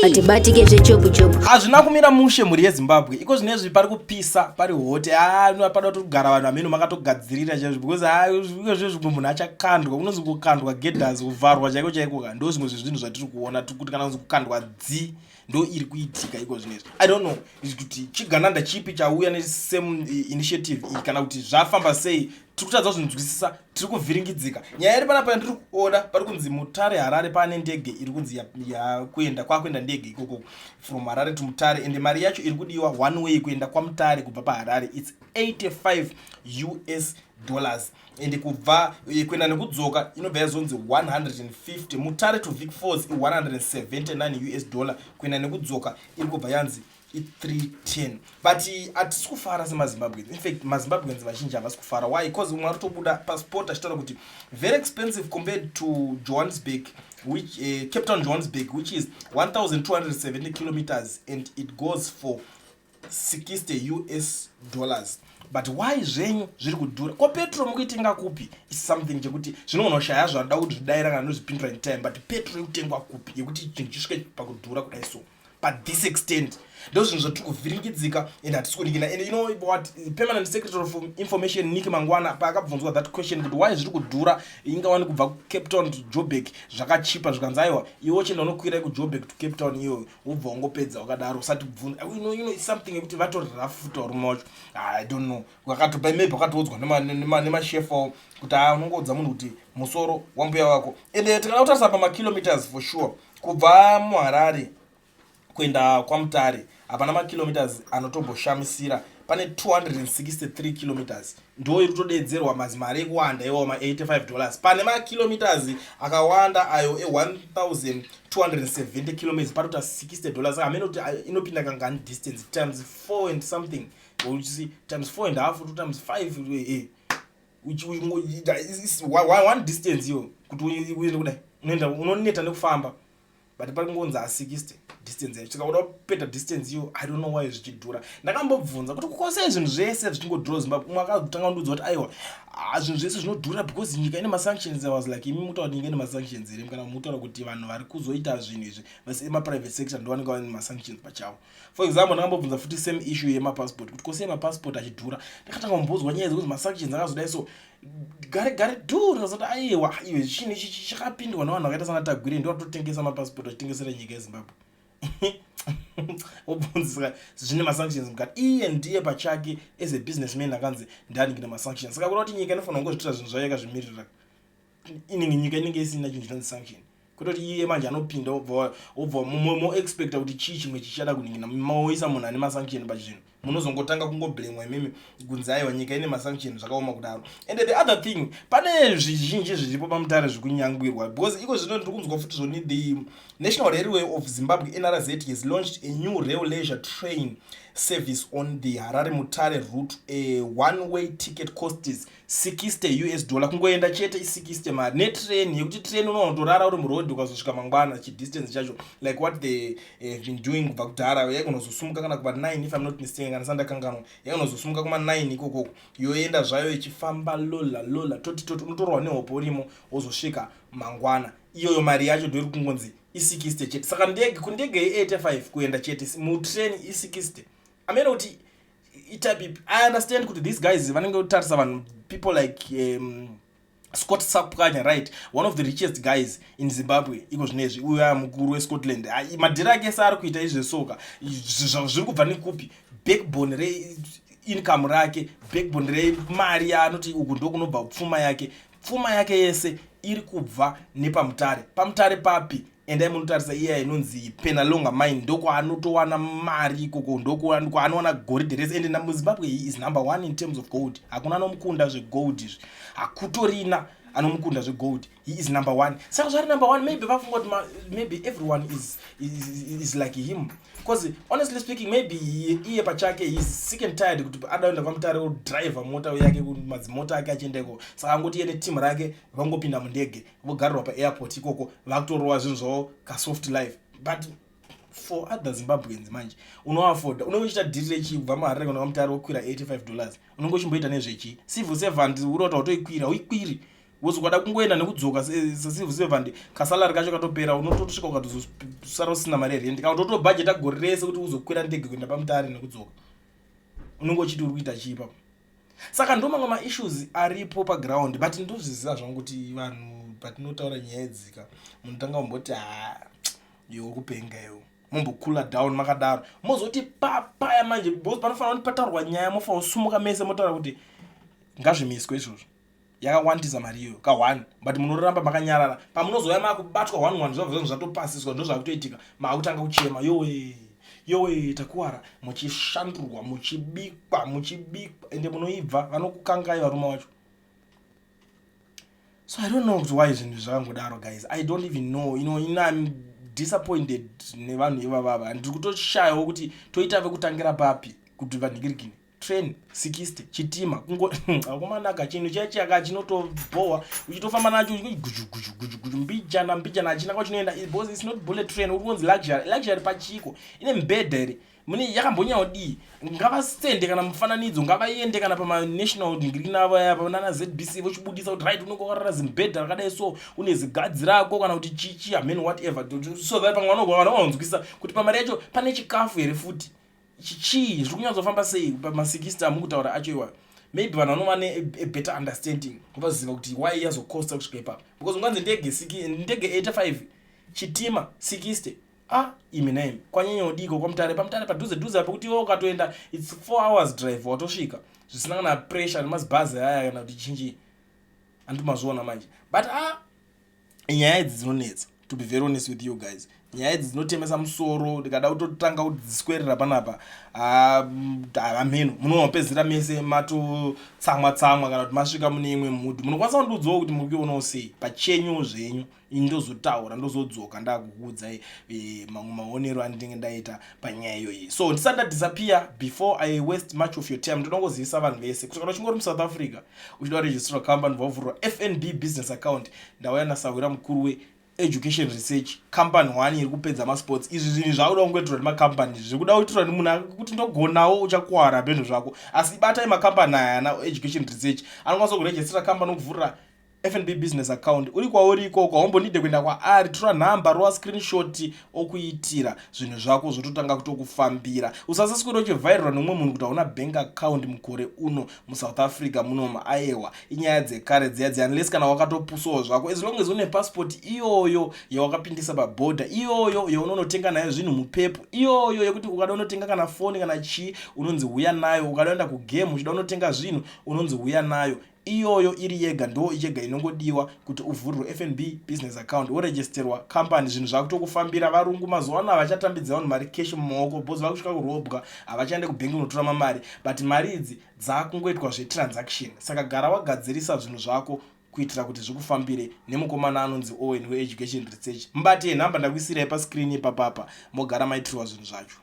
Hatibatike zvechopu-chopu. Hazvina kumira mushe, mhuri yeZimbabwe. Iko zvinezvi pari kupisa, pari hot. Pada kutogara vanhu hameno makatogadzirira chaizvo, because iko zvezvi munhu achakandwa, kunonzi kukandwa gedas, kuvharwa chaiko chaiko ka. Ndo zvimwe zvezvinhu zvatiri kuona kuti kana kunzi kukandwa dzi, ndo iri kuitika iko zvinezvi. I don't know kuti chigananda chipi chauya nesame initiative iyi, kana kuti zvafamba sei. Tiri kutadza kuzvinzwisisa, tiri kuvhiringidzika. Nyaya iri panapa yandiri kuona, pari kunzi Mutare Harare pane ndege iri kunzi yakuenda, kwakuenda ndege ikoko from Harare to Mutare, ende mari yacho iri kudiwa one way kuenda kwaMutare kubva paHarare, it's 85 US dollars, ende kubva kuenda nekudzoka inobva yazonzi 150. Mutare to Vic Falls i179 US dollar, kuenda nekudzoka iri kubva yanzi i310. But hatisi kufara semaZimbabweans. In fact, maZimbabweans vazhinji havasi kufara. Why? Because umwe ari kutobuda passport achitaura kuti very expensive compared to Johannesburg, which Cape Town Johannesburg, which is 1270 kilometers and it goes for 60 US dollars. But why zvenyu zviri kudhura? Ko petrol mukuitenga kupi? Is something chekuti zvinogona kushaya zvanoda kuti zvidaira kana nozvipindura in time, but petrol ikutengwa kupi yekuti chinhu chisvike pakudhura kudai? So but this extent, ndo zvinhu zvatiri kuvhiringidzika and hatisi kunikina. And you know what, Permanent Secretary of Information Nick Mangwana paakabvunzwa that question kuti why zviri kudhura, ingawani kubva kuCape Town to Joburg zvakachipa, zvikanzi aiwa, iwe chienda unokwira kuJoburg to Cape Town iyoyo, wobva wangopedza wakadaro, usati bvunza. It's something yekuti vatori rafuta varume vacho. I don't know, vakatopa, maybe vakatoudzwa nemashefawo kuti a unongoudza munhu kuti musoro wambuya wako. Ende tikada kutarisa pamakilometers, for sure kubva muHarare kuenda kwaMutare hapana makilometers anotomboshamisira. Pane 263 kilometers, ndo iri kutodedzerwa mazimari ekuwanda iwawo ma85 dollars. Pane makilometers akawanda ayo e1270 kilometers patota 60 dollars. Hamene kuti inopinda kangani distance times 4 and something, you see, times 4 and half to times 5, one distance iyo kuti uende kudai unoenda unoneta nekufamba, but pari kungonzi a60 distance yacho. Saka uda kupeta distance iyo, I don't know why zvichidhura. Ndakambobvunza kuti kukosei zvinhu zvese zvichingodhura Zimbabwe. Umwe akatanga kundiudza kuti aiwa, zvinhu zvese zvinodhura because nyika ine masanctions. I was like, imi mutaura kuti nyika ine masanctions here, kana mutaura kuti vanhu vari kuzoita zvinhu izvi emaprivate sector ndo vanenge vane masanctions pachavo? For example, ndakambobvunza futi same issue yemapassport kuti kosei mapassport achidhura. Ndakatanga kumboudzwa nyaya dzekuti masanctions akazodai, so gare gare dhu ndikazoti aiwa, iwe, chinhu ichi chakapindwa nevanhu vakaita sana Tagwirei, ndo vatotengesa mapassport vachitengesera nyika yeZimbabwe. Wobvunzisa zvine masanctions mukati, iye ndiye pachake as a businessman akanzi ndaningine masanctions. Saka kuda kuti nyika inofanira kungozviitira zvinhu zvayo yakazvimirira, inenge nyika inenge isina chinhu chinonzi sanction, kwete kuti iye manje anopinda wobva moexpecta kuti chii chimwe chichada kuningina. Moisa munhu ane masanction pachinhu, munozongotanga kungoblamwa imimi kunzi aiwa, nyika ine masanction. Zvakaoma kudaro. And the other thing, pane zvizhinji zviripo paMutare zvikunyangwirwa, because iko zvino ndiri kunzwa futi zvoni the National Railway of Zimbabwe, NRZ, has launched a new rail leisure train service on the Harare Mutare route. A one way ticket costs 60 US dollar. Kungoenda chete i60 mari netrain, yekuti train unonotorara uri murodhi, ukazosvika mangwana. Chidistance chacho, like what they have been doing kubva kudhara, yaigonozosumuka kana kuva 9, if I'm not mistaken, kana sandakanganwa, yaigonozosumuka kuma 9 ikokoko, yoenda zvayo ichifamba lola lola, toti toti, unotorwa nehope urimo, wozosvika mangwana. Iyoyo mari yacho ndoiri kungonzi i60 chete. Saka ndege kundege ye85 kuenda chete, mutrain i60. Amene kuti itype ipi? I understand kuti these guys vanenge kutarisa vanhu, people like Scott Sakupwanya, right, one of the richest guys in Zimbabwe iko zvinezvi, uya mukuru weScottland. Madhiri ake ese ari kuita izvesoka zviri kubva nekupi? Backbone reincome rake, backbone remari yaanoti uku ndokunobva pfuma yake, pfuma yake yese iri kubva nepaMutare. PaMutare papi? Endai munotarisa iya inonzi Penhalonga mine, ndokwaanotowana mari ikoko, ndokwaanowana goridhe rese. Ende muZimbabwe he is number one in terms of gold. Hakuna anomukunda zvegold izvi, hakutorina anomukunda zvegold. He is number one. Saka zvari number one, maybe vafunga kuti maybe everyone is like him, because honestly speaking, maybe iye pachake he is sick and tired kuti ada kuenda kwaMutare, odriver mota yake, madzimota ake achienda ikoko. Saka angoti iye netimu rake vangopinda mundege, vogarirwa paairport ikoko, vakutorova zvinhu zvavo, kasoft life. But for other Zimbabweans manje, unoafforda, unenge uchiita dhiri rechii kubva muHarare kana kwaMutare wokwira 85 dollars? Unenge uchimboita nezvechi? Civil servant urota utoikwira, uikwiri. Because ukada kungoenda nekudzoka sacivil servant, kasalary kacho katopera, unotosvika ukatozosara usina mari yerent, kana kutotobhajeta gore rese kuti uzokwira ndege kuenda paMutare nekudzoka. Unenge uchiti uri kuita chii ipapo? Saka ndo mamwe maissues aripo paground, but ndozviziva zvangu kuti vanhu patinotaura nyaya idzika, munotanga kumboti, "Ha, iwe kupenga iwe." Mombocoola down makadaro, mozoti papaya manje, because panofanira kuti pataurwa nyaya, mofanira kusumuka mese motaura kuti ngazvimiswe izvozvo, yakawandisa mari iyoyo ka1, but munoramba makanyarara. Pamunozouya makubatwa 1 1, zvabva zvanhu zvatopasiswa, ndo zvakutoitika, maakutanga kuchema, "Yowe, yowe, takuwara." Muchishandurwa, muchibikwa, muchibikwa, ende munoibva vanokukangai varume vacho. So I don't know kuti why zvinhu zvakangodaro, guys. I don't even know. Ina I'm disappointed nevanhu ivavava. Ndiri kutoshayawo kuti toita vekutangira papi kuti vanhingirikini. Train 60, chitima kungo akomanaka, chinhu chaichaka chinotobhowa uchitofamba nacho guju guju guju guju, mbijana mbijana, hachina kwachinoenda, because it's not bullet train. Uri kunzi luxury, luxury pachiko? Ine mubhedha here? Mune yakambonyawodii? Ngavasende kana mufananidzo, ngavaende kana pamanational nhingirinavo aya, panana ZBC, vochibudisa kuti right, unenge wakarara zimubhedha rakadai, so une zigadzi rako kana kuti chichi amen, whatever, so that pamwe vanonzwisa kuti pamari yacho pane chikafu here futi, chii, zviri kunyatsofamba sei pama60 amukutaura acho iwayo. Maybe vanhu vanova nebetter understanding, vaziva kuti why yazocosta kusvika ipapo, because unganzi ndege ndege 85, chitima 60, ah, imi naimi, kwanyanya udiko kwaMutare, paMutare padhuze dhuze pekuti iwe ukatoenda, it's 4 hours drive, watosvika zvisina kana pressure nemazibhazi aya kana kuti chinji. Andimazviona manje, but ah, nyaya idzi dzinonetsa. To be very honest with you guys, nyaya idzi dzinotemesa musoro. Ndikada kutotanga kudziswerera panapa, hameno munonopedzera mese matotsamwa tsamwa kana kuti masvika mune imwe mudhu. Munokwanisa kundiudzawo kuti muri kuionawo sei pachenyu zvenyu. Ini ndozotaura, ndozodzoka ndakukuudzai mamwe maonero andinenge ndaita panyaya iyoyi. So ndisati ndadisappear, before I waste much of your time, ndoda kungozivisa vanhu vese kuti kana uchingori muSouth Africa uchida kuregisterwa company, vavhurwa FNB business account, ndauya nasahwira mukuru weEducation Research, company one iri kupedza masports. Izvi zvinhu zvakuda kungoitirwa nemakambani, zviri kuda kuitirwa nemunhu kuti ndogonawo, uchakuwara benhu zvako. Asi batai makambani aya ana Education Research, anokwanisa kurejistera company, okuvhurira FNB business account uri kwauri ikoko. Haumbonide kuenda kwaari, tora nhamba, rova screenshot, okuitira zvinhu zvako, zvototanga kutokufambira. Usasaswera uchivhairirwa nemumwe munhu kuti hauna bank account mukore uno muSouth Africa munoma. Aewa, inyaya dzekare dziya dziya, unless kana wakatopusawo zvako. As long as une passport iyoyo yawakapindisa pabhodha, iyoyo yaunonotenga nayo zvinhu muPep, iyoyo yekuti ukada unotenga kana foni kana chii, unonzi huya nayo, ukada uenda kugame uchida unotenga zvinhu, unonzi huya nayo, iyoyo iri yega ndo yega inongodiwa kuti uvhurirwe FNB business account, woregisterwa company, zvinhu zvakutokufambira. Varungu mazuva ano havachatambidza vanhu mari cash mumaoko, because vakusvika kurobwa, havachaende kubhengi unotora mamari, but mari idzi dzakungoitwa zvetransaction. Saka gara wagadzirisa zvinhu zvako kuitira kuti zvikufambire. Nemukomana anonzi Owen weEducation Research, mubate nhamba ndakuisirai pascreen ipapapa, mogara maitirwa zvinhu zvacho.